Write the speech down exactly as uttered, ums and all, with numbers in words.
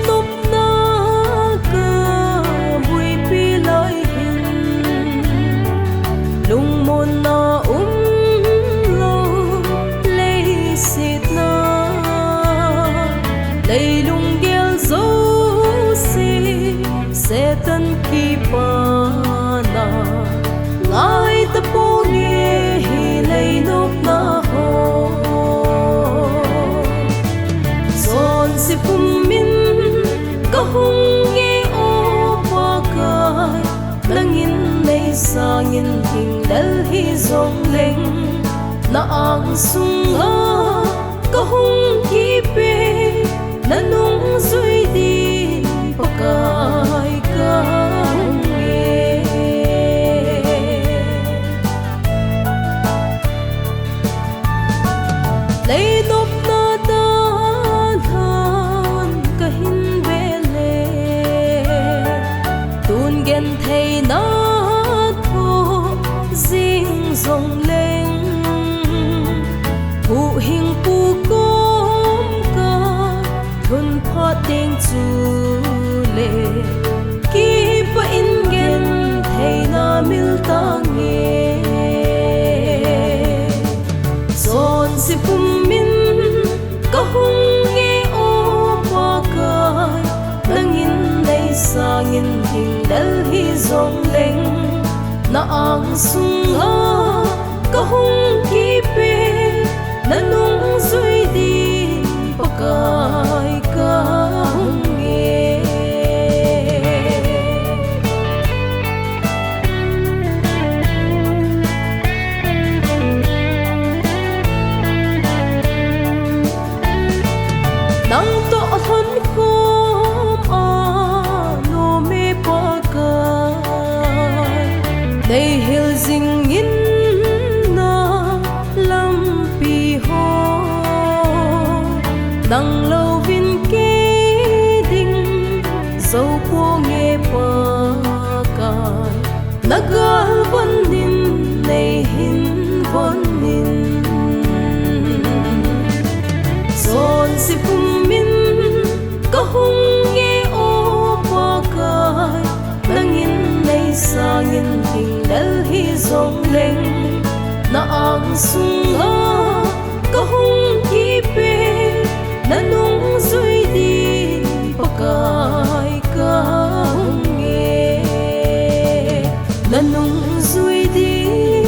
Nopna kabuipi lai hin, lungmonna umlou, leisetna, leilunggel jouse, Satan kipana, ngai taponge hi lei nopna ho. Chonse pum in kahung nge, O Pakai, nangin nei sangin hinglel hijongleng, na angsunga kahung kipe, nanungjui din Pakai kahung nge. Lei nopna dalhan kahin vele, tun gentheina thoh jing jongleng, huhhingpu kom kalhun phat ding chule, kipah in gentheina mil tange. Chonse pum in kahung nge, O Pakai, nangin nei sangin hinglel hijongleng, na angsunga kahung kipe, nanungjui din Pakai kahung nge. Nangtoh lhonkhom a nom e Pakai, neihil jingin nalampi ho, nang louvin kei ding jouponge Pakai, nagalvon in neihin von in. Chonse pum in kahung nge, O Pakai, nangin nei sangin hinglel hijongleng, na angsunga kahung kipe, nanungjui din Pakai kahung nge, nanungjui din